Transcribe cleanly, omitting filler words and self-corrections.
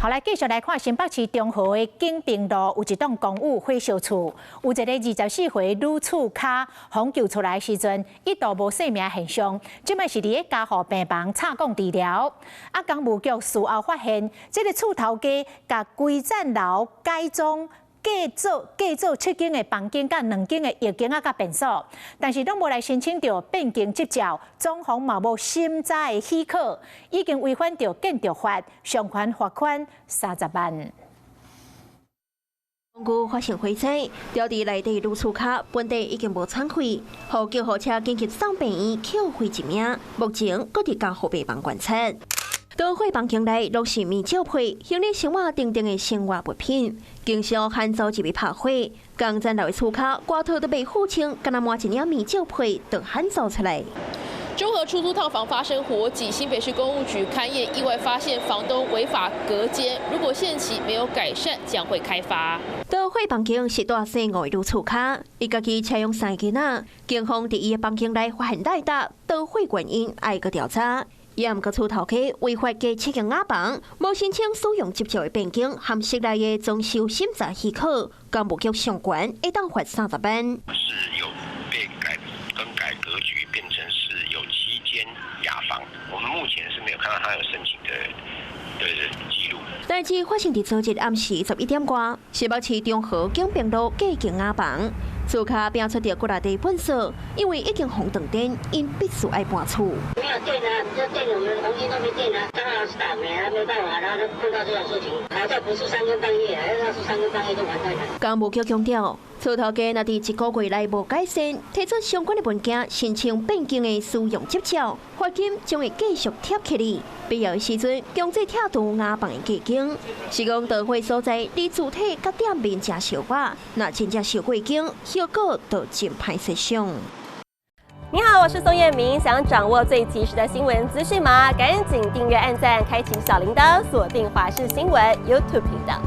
好，來繼續來看新北市中和的景平路有一棟公寓火燒厝，有一个24歲女厝跤予救出來時陣，一度無生命現象，這擺是佇咧加護病房插管治療。啊，工務局事後發現，這个厝頭家共規層樓改裝，改做七間的房間，佮兩間的浴間仔佮便所，但是攏無來申請著變更執照，裝潢嘛無審查的許可，已經違反著建築法，上懸罰款30萬。公寓發生火災，牢佇內底女厝跤本底已經無喘氣，予救護車緊急送病院救回一命，目前閣佇加護病房觀察。導火房間內攏是麵蕉皮、行李箱仔等等的生活物品，經常罕遭入去拍火。仝層樓的厝跤外套都袂付清，干焦瞞一領麵蕉皮就罕走出來。中和出租套房發生火警，新北市工務局勘驗意外發現房東違法隔間，如果限期沒有改善，將會開罰。導火房間是蹛生五个女厝跤，伊家己飼養三个囡仔，警方佇伊的房間內發現賴搭，導火原因愛閣調查。也毋過厝頭家違法加七間瓦房，無申請使用執照的變更，含室內的裝修審查許可，工務局上懸會當罰30萬。是有被改更改格局，變成是有七間雅房。我們目前是沒有看到他有申請的記錄。代誌發生佇昨日暗時11點外，新北市中和景平路隔間瓦房，厝跤拼出著幾若塊糞埽，因為已經予斷電，𪜶必須愛搬厝。沒有電啊！這電我們房間都沒電啊！當然是倒霉啊，沒辦法，然後就碰到這種事情。好在不是三更半夜，要是三更半夜就完蛋了。工務局強調，厝頭家若佇一個月內無改善，提出相關的文件申請變更的使用執照，罰金將會繼續貼起來。必要的時陣，強制拆除瓦房的隔間。是講導火所在離主體佮店面誠相倚，若真正燒過間，後果就真歹設想。你好，我是宋燕明，想掌握最及時的新聞資訊嗎？趕緊訂閱、按讚、開啟小鈴鐺，鎖定華視新聞 YouTube 頻道。